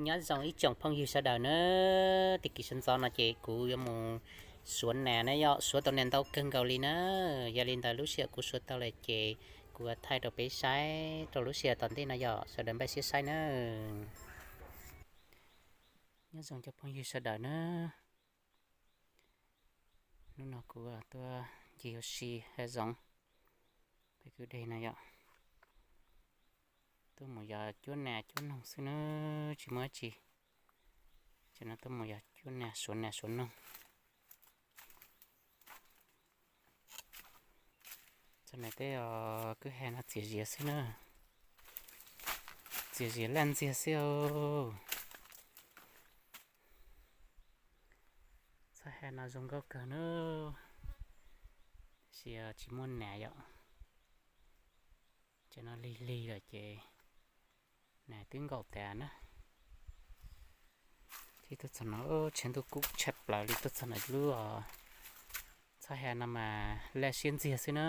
Nyob zoo ib tsoom phooj ywg sawv daws na, tag kis sawv ntxov no ces kuv yuav mus suav nas na yom, suav tau nas ntau kawg nkaus li na. Yog li ntawd lub sij hawm kuv suav tau lawm ces kuv thaij rau peb saib rau lub sij hawm tom ntej no yom, sawv daws npaj siab saib na. Nyob zoo cov phooj ywg sawv daws na, hnub no kuv tuaj ncig ua si hav zoov pem kwj deg no yom. Tuaj mus yos cuab nas cuab noog xwb na, tsis muaj dab tsi. Ces no tuaj mus yos cuab nas suav nas suav noog. Txog nas tej kwj ha no txias zias xwb na, txias zias laj ntxiag xwb os. Txoj ha no zoo nkauj kawg na, tab sis tsis muaj nas yom. Ces no lig lig lawm ces nas twb nkaum tas na. Ces tuaj txog no tshav ntuj kub tshaj plaws li, tuaj txog no lub txoj ha no mas laj siab ntxiag xwb na.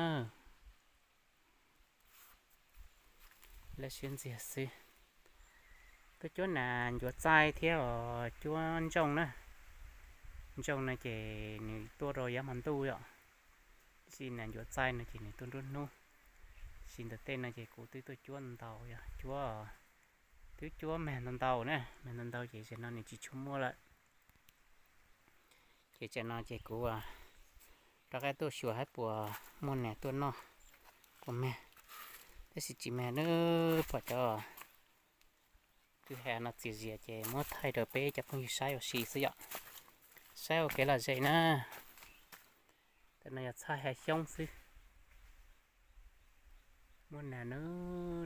Laj siab ntxiag xwb. Tuaj cuab nas ncuav txaij thiab os, cuab ntsooj na. Ntsooj no ces nws tuaj rau yav hmo ntuj yom, tab sis nas ncuav txaij no ces nws tuaj nruab hnub. Tab sis ntawm tej no ces kuv twb tuaj cuab ntau yom, cuab, twb cuab mag ntau ntau na, mag ntau ntau ces tam no nws tsis tshua muaj lawm. Ces tam no ces kuv rov qab tuaj xyuas saib puas muaj nas tuaj noj, puas mag. Tab sis tsis mag na, pom cov kwj ha no txias zias ces muab thaij rau peb cov phooj ywg saib ua si xwb yom. Saib ua kev lom zem na. Tam no yog txhaj ha xyoob xwb. Muaj nas na,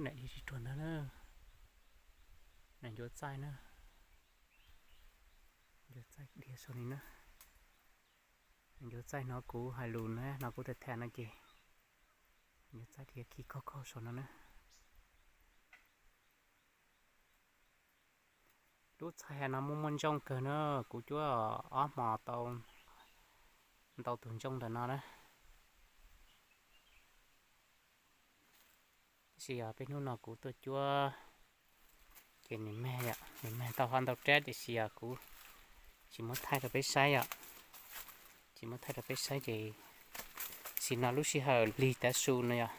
nas dhia tsis ruag ntag na. Nas ncuav txaij na, ncuav txaij dhia saum li na. Ncuav txaij hnov kuv hais lus na, hnov kuv tham tham no ces ncuav txaij dhia khi khov khov saum no na. Lub txhaj ha no muaj muaj ntsooj kawg na, kuv cuab ob hmo tau ntau tus ntsooj ntawm no na. Tab sis yog peb hnub no kuv tuaj cuab ces nws mag yom, nws mag ntau hov ntau rab, tiam sis yog kuv tsis muab thaij rau peb saib yom. Tsis muab thaij rau peb saib ces sim no lub sij hawm lig tav su no yog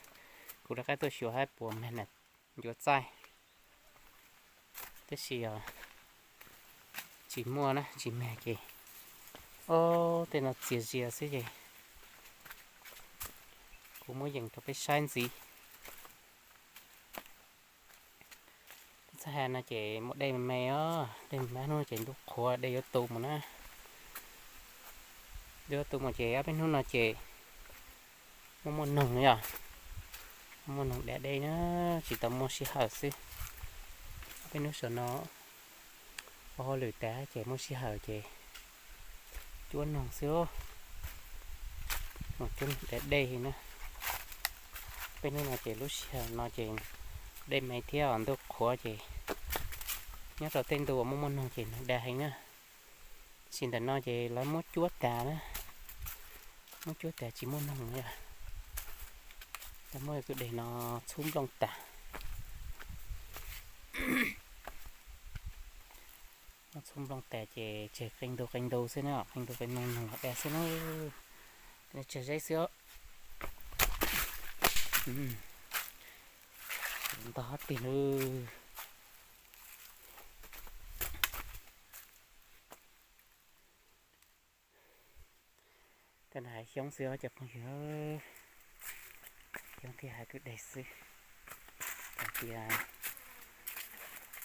kuv rov qab tuaj xyuas saib puas mag nas ncuav txaij. Tab sis yog tsis muaj na, tsis mag ces, ob, tej no txias zias xwb ces kuv muab yees rau peb saib ntxiv. Txhaj ha no ces muaj dej me me os, dej me me, hnub ces ntuj qhuav dej yuav tu mus na. Dej yuav tu mus ces ob peb hnub no ces muaj muaj noog na yom. Muaj noog dav dej na, tsis tau muaj sij hawm xwb. Ob peb hnub saum no ua hauj lwm tas ces muaj sij hawm ces cuab noog xwb, mus cuab noog dav dej na. Peb hnub no ces lub sij hawm no ces dej me thiab ntuj qhuav ces nyob rau tej ntu uas muaj muaj noog ces noog dav heev na. Tab sis ntawm no ces lawv muab cuab tas na, muab cuab tas tsis muaj noog na. Lawv muab kwj deg no txhub nplooj tas. Muab txhub nplooj tas ces tseg qee ntug qee ntug xwb na, qee ntug qee ntug noog los dag xwb na. Tseg zeb xwb. Ntog tig lawm. Tej no hais xyoob xwb cov phooj ywg, xyoob thiab hais kwj deg xwb. Hais tias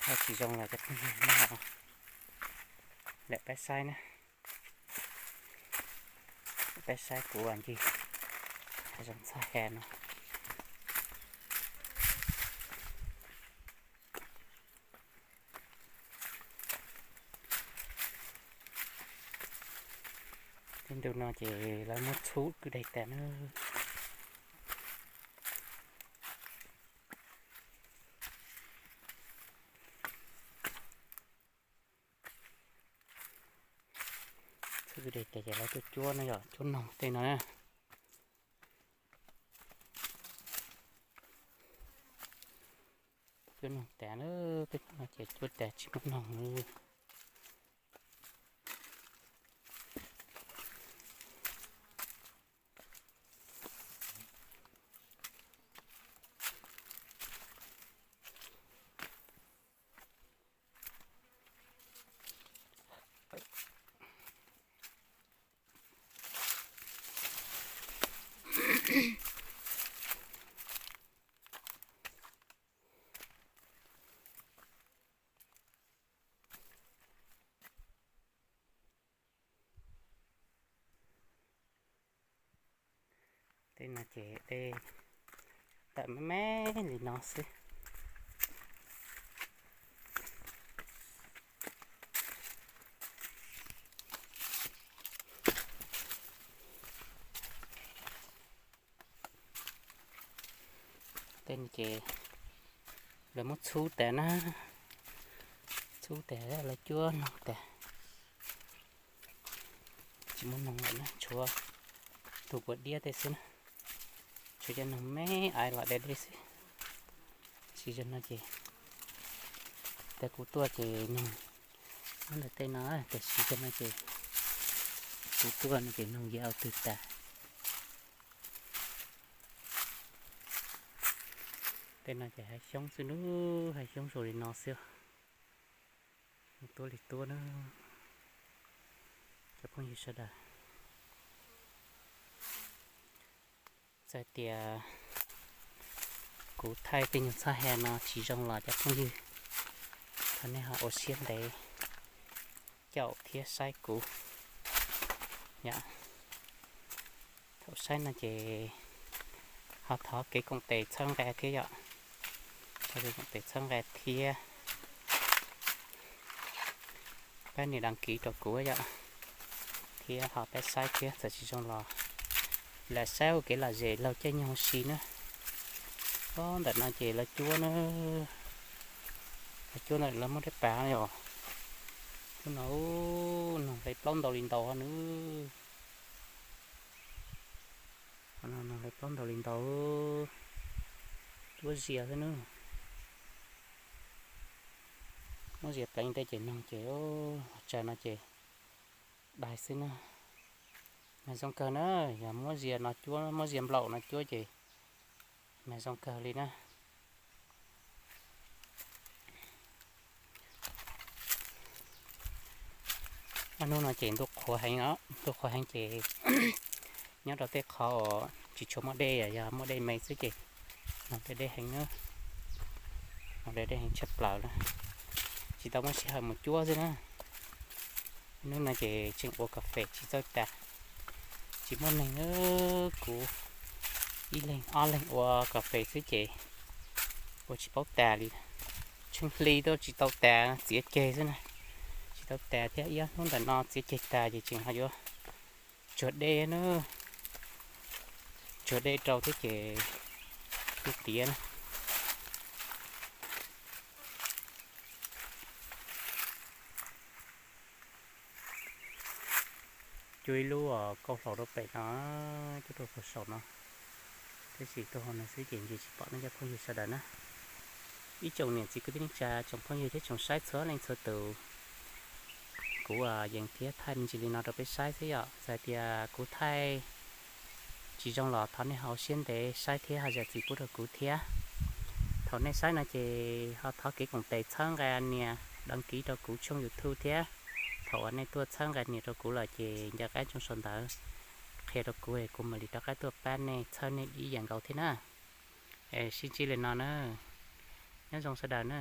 thaij tsis zoo los cov phooj ywg no lam pab saib na, pab saib kuv ncig hav zoov txhaj ha no. Tej ntu no ces lawv muab txhub kwj deg tas na. Txhub kwj deg tas ces lawv tuaj cuab no yom, cuab noog tej no na. Cuab Noog tas lawm, tej no ces cuab tas tsis muaj noog lawm. Tej no ces dej tawm me me li no xwb. Tej no ces lawv muab txhub tas na, txhub tas lawv cuab noog tas. Tsis muaj noog lawm na, tshuav tus kua diab tej xwb na, tshuav cov noog me me los deb deb xwb. Tab sis zaum no ces, tas kuv tuaj ces noog nyob ntawm tej no, tab sis zaum no ces kuv tuaj no ces noog yav twg tas. Tej no ces hav xyoob xwb nawb, hav xyoob zoo li no xwb. Tuab li tuab na, cov phooj ywg sawv daws. Txawm tias kuv thaij tej nyuag txhab ha no tsis zoo los cov phooj ywg, thov nej ho ua siab ntev caum thiab saib kuv yom. Thaum saib no ces ho thov kev koom tes txhawb nqa thiab yom. Thov kev koom tes txhawb nqa thiab pab nias đăng ký rau kuv yom, thiab ho pab saib thiab, txawm tsis zoo los lam saib ua kev lom zem laug caij nyoog ua si na. Ob, ntawm no ces lawv cuab na, lawv cuab ntawm lawv muab dej pas yom. Cuab no, noog hle plaub ntau li ntau nws. Noog hle plaub ntau li ntau, cuab zias xwb nawb. Muab zias pleev tej ces noog ces, tsam no ces dai xwb na. Mas zoo kawg na, yog muab zias no cuab, muab zias nplaum no cuab ces mas zoo kawg li na. Ob hnub no ces ntuj qhuav heev os, ntuj qhuav heev ces nyob rau tej qhov uas tsis tshua muaj dej, yog muaj dej me xwb ces noog deb deb heev na, noog deb deb heev tshaj plaws na. Tsis tau muaj sij hawm mus cuab xwb na. Hnub no ces tseem ua kas fes tsis txawj tas, tsis muaj neeg na. Kuv ib leeg ob leeg ua kas fes xwb ces ua tsis paub tas li. Tsheej hli tuaj tsis tau tas, txiav ceg xwb na, tsis tau tas thiab. Ib ob hnub ntawm no txiav ceg tas ces tseem ho yuav tsuag dej na, tsuag dej rau thiab ces kuj tiav na. Cuab ib lub kauj hlaum rau pem no, cuab rau saum saum no, tab sis tuaj hauv no xwb ces ntsia tsis pom nej cov phooj ywg sawv daws na. Ib tsoom niam txiv kwv tij neej tsa, tsoom phooj ywg thiab tsoom saib txhua leej txhua tus, kuv yees thiab thaij me ntsis li no rau peb saib xwb yom. Txawm hais tias kuv thaij tsis zoo los thov nej ho siab ntev saib thiab ho zam txim pub rau kuv thiab. Thaum nej saib no ces ho thov kev koom tes txhawb nqa nias đăng ký rau kuv tshooj YouTube thiab. Thaum uas nej tuaj txhawb nqa nias rau kuv lawm ces nco qab ntsoov sau ntawv qhia rau kuv, kuv mam li rov qab tuaj pab nej txhawb nej ib yam nkaus thiab na. Es sib ntsib li no na, nyob zoo sawv daws na.